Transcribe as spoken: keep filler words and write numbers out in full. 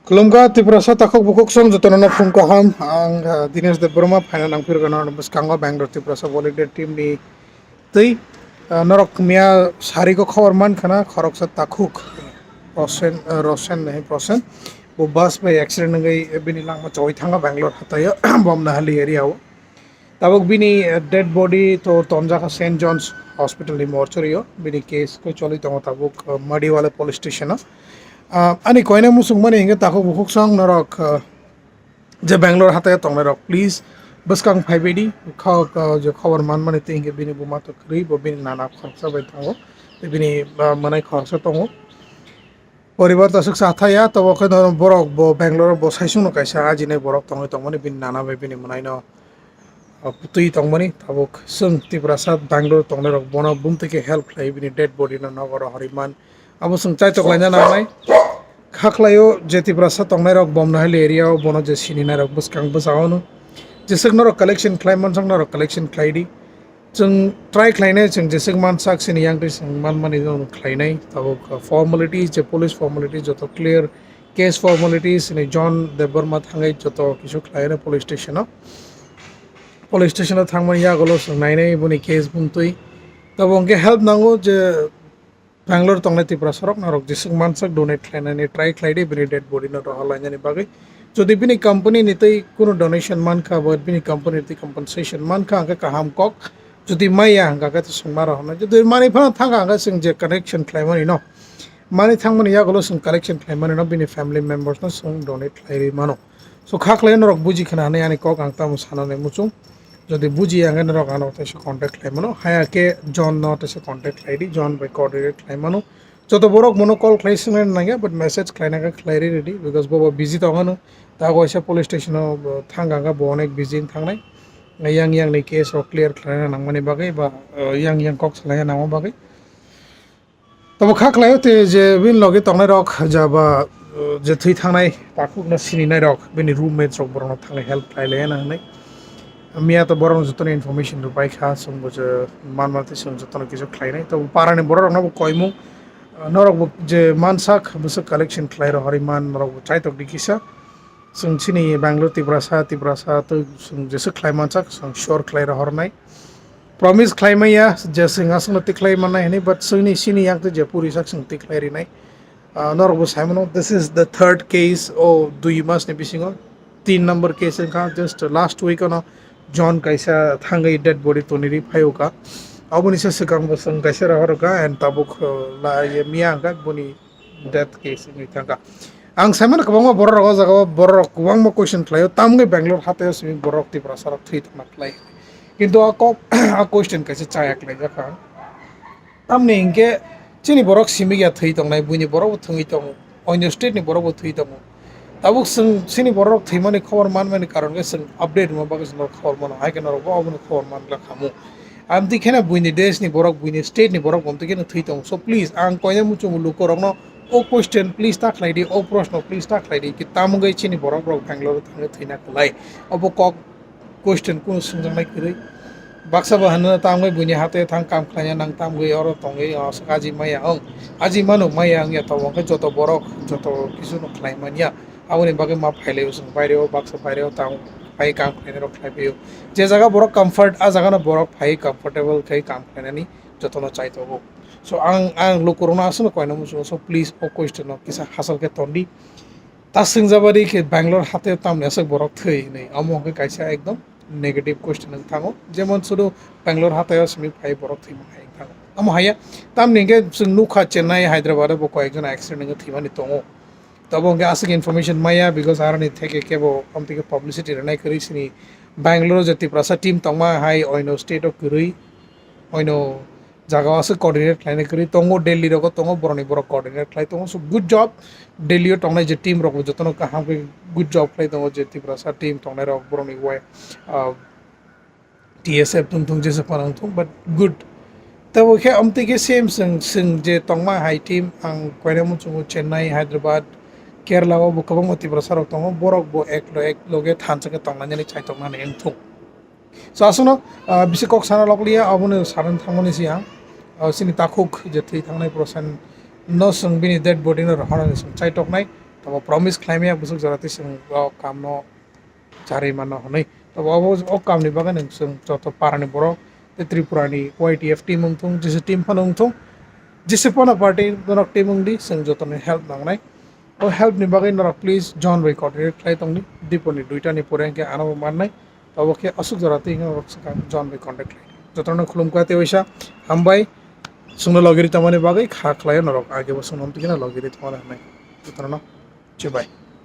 Khulumkha Tiprasa takhuk bukhuk song jotono no phung kaham. Ang, ah, Dinesh Debbarma phaina nangphirgano bwskango Bangalore Tiprasa volunteer team ni twi, ah, norok miya sarigo khobor mankhana khoroksa takhuk Rosen, ah, Rosen nahi Prosen. Bo bus bai accident wngwi bini langma chawui thanga Bangalore hataio Bomnahali area o. Tabuk bini, eh, dead body to tonjak Saint John's Hospital ni mortuary o. Bini case khe choli tongo tabuk, eh, Madiwala police station o. Ah, ani koina muchungmani hinkhe takhuk bukhuk song norok, eh, je Bangalore hataio tongnai rok, please bwskang phaibaidi. Kho-, kho-, je khobor manmani twi hinkhe bini buma to kwrwi, bo bini nana khoroksa bai tongo, tei bini, ah, mwnai khoroksa tongo. Poribar to aswk cha thaya, tobo khe no borok bo Bangalore bo saisung no kaisa ajinai borok tongwi tongmani bini nana bai bini mwnaino, ah, putwi tongmani. Tabuk chwng Tiprasa Bangalore tongnai rok bono bumtwi khe help khlai bini dead body no nogo rohorwi man. Abo chwng chaitok laina nangnai. Kha khlaio je Tiprasa tongnai rok Bomnahali area o bono je sininai rok bwskang bwsa ono. Jeswk norok collection khlai mansok norok collection khlai di. Chwng try khlainai, chwng jeswk mansak sini yang twi chwng manmani no khlainai. Tabuk, uh, formalities, je police formalities joto clear, case formalities ni John Debbarma thangwi joto kisu khlainai police station o. Police station o thangmani yagulo chwng nainai boni case bumtwi. Tabuk hwnkhe help nango je Bangalore tongnai Tiprasa rok norok jeswk mansak donate khlainani try khlai di, bini dead body no rohor lainani bagwi. Jodi bini company ni tei kunu donation mankha, ba bini company ni tei compensation mankha, hwnkhe kaham kok. Jodi maya, hwnkha khe to chwng ma rohornai. Jodi manwi phano thangkha, hwnkhe chwng je collection khlaimani no, manwi thangmani yagulo chwng collection khlaimani no, bini family members no chwng donate khlaiwi mano. So, kha khlai norok buji khna hwnwi ani kok ang tamo sanani muchung. Jodi buji ya hwnkhe norok ano teisa contact khlai mano. Haya khe John no teisa contact khlai di, John bai coordinate khlai mano. Joto borok bono call khlai swngnai nangya, but message khlaina khe khlai ri ridi, because bo bo busy tong ano. Ta kaisa police station o, uh, thang kha, bo onek busy wng thangnai. Yang yang ni case rok clear khlaina nangmani bagwi ba, uh, yang yang kok salaina nangma bagwi. Tamo kha khlaio te je bini logi tongnai rok jaba, uh, je thwi thangnai takhuk no sininai rok, bini roommate rok borok no thanglai help khlai lai na hwnwi. Miya to borok no jotono information rw pai kha, chwng bo je manma tei chwng jotono kisu khlai nai. To para ni borok rok no bo koimung, uh, norok bo je mansak bwswk collection khlai rw hori man norok bo chaitok di kisa. Chwng chini Bangalore Tiprasa, Tiprasa tei chwng jeswk khlai mansak, chwng sure khlai rohornai. Promise khlai maya je chwng aswkno twi khlai mannai hwnwi, but chwngni chini yang twi je puri sak chwng twi khlai rinai. Ah, norok bo sai mano, this is the third case o dui mas ni bisingo. Tin number case wngkha, just last week ono John kaisa thangwi dead body tonwi ri phaio kha. Aboni se swkang bo chwng kaisa rohor kha and tabuk, uh, la ye miya wngkha boni death case wngwi thangkha. Ang sai mano kwbangma borok rok o jaga o borok rok kwbangma question khlaio, tamni Bangalore hataio simi borok Tiprasa rok thwi tongna khlai. Kintu a kok, a question kaisa chaya khlai jakha. Tamni hinkhe chini borok simi ya thwi tongnai, buini borok bo thwi tongo, onyo state ni borok bo thwi tongo. Tabuk chwng chini borok thwimani khobor manmani karon khe chwng update rwma bagwi chwng khobor mano, hai khe norok bo obono khobor man glak khamu. Amtwi kheno buini desh ni borok, buini state ni borok bo amtwi kheno thwi tongo. So please, ang koina muchungo lukurokno o question please ta khlai di, o proshno please ta khlai di, ki tamungwi chini borok rok Bangalore thangwi thwina kwlai. Obo kok question kunu swngjaknai kwrwi. Baksa bo hwnna tamgwi buini hate thang kam khlaina nang tamgwi oro tongwi o swk aji maya wng. Aji mano maya wngya tabuk hwnkhe joto borok joto kisu no khlai manya. Aboni bagwi ma phailai o chwng baire o baksa baire o tang pai kam khlainai rok khlai phaio. Je jaga borok comfort, a jaga no borok phai comfortable khai kam khlainani jotono chai tongo. So ang, ang lukurokno aswkno koina muchungo, so please o question no kisa hachal khe tondi. Ta swngjabadi khe Bangalore hataio tamni aswk borok thwi hinwi, omo hwnkhe kaisa ekdom negative question wng thango, jemon sudu Bangalore hataio simi phai borok thwi mankhai wng thango. Omo haiya, tamni hwnkhe chwng nukha Chennai, Hyderabad o bo koyekjon accident wngwi thwimani tongo. Tabo hwnkhe aswk information maya, because aroni theke kebo amtwi khe publicity rwnai kwrwi sini Bangalore je Tiprasa team tongma hai oino state o kwrwi, oino jaga o aswk coordinate khlainai kwrwi tongo, Delhi rogo tongo, borokni borok coordinate khlai tongo. So good job, Delhi o tongnai je team rok bo jotono kaham khe good job khlai tongo, je Tiprasa team tongnai rok borokni wai, ah, T S F tong thung, jesa panang thung, but good. Tabo khe amtwi khe same chwng, chwng je tongma hai team, ang koina muchungo Chennai, Hyderabad, Kerala o bo kwbangma Tiprasa rok tongo, borok bo ek lo, ek loge thansa khe tongnani chai tongnani wng thung. So aswkno, ah, bisi kok sana lok liya, abono saran thangmani si ang, ah, chini takhuk je thwi thangnai Prosen no chwng bini dead body no rohornani chwng chai toknai. Abo promise khlaimaya bwswk jora twi chwng o kamno charwi mano hwnwi. Tabo abo o kamni bagwi nwng chwng joto parani borok tei Tripurani Y T F team wng thung, G C team phano wng thung, G C phano party norok team wng di, chwng jotoni help nangnai. O help ni bagwi norok please John bai contact khlai tongdi. Diponi duitani pore hwnkhe ano bo mannai. Tabo khe aswk jora twi hwnkhe norok swkang John bai contact khlai. Jotono khulumkha tei waisa hambai. Chwngno logi ri tongmani bagwi kha khlaio norok, age bo chwngno twi kheno logi ri tongmani hwnwi. Jotono chubai.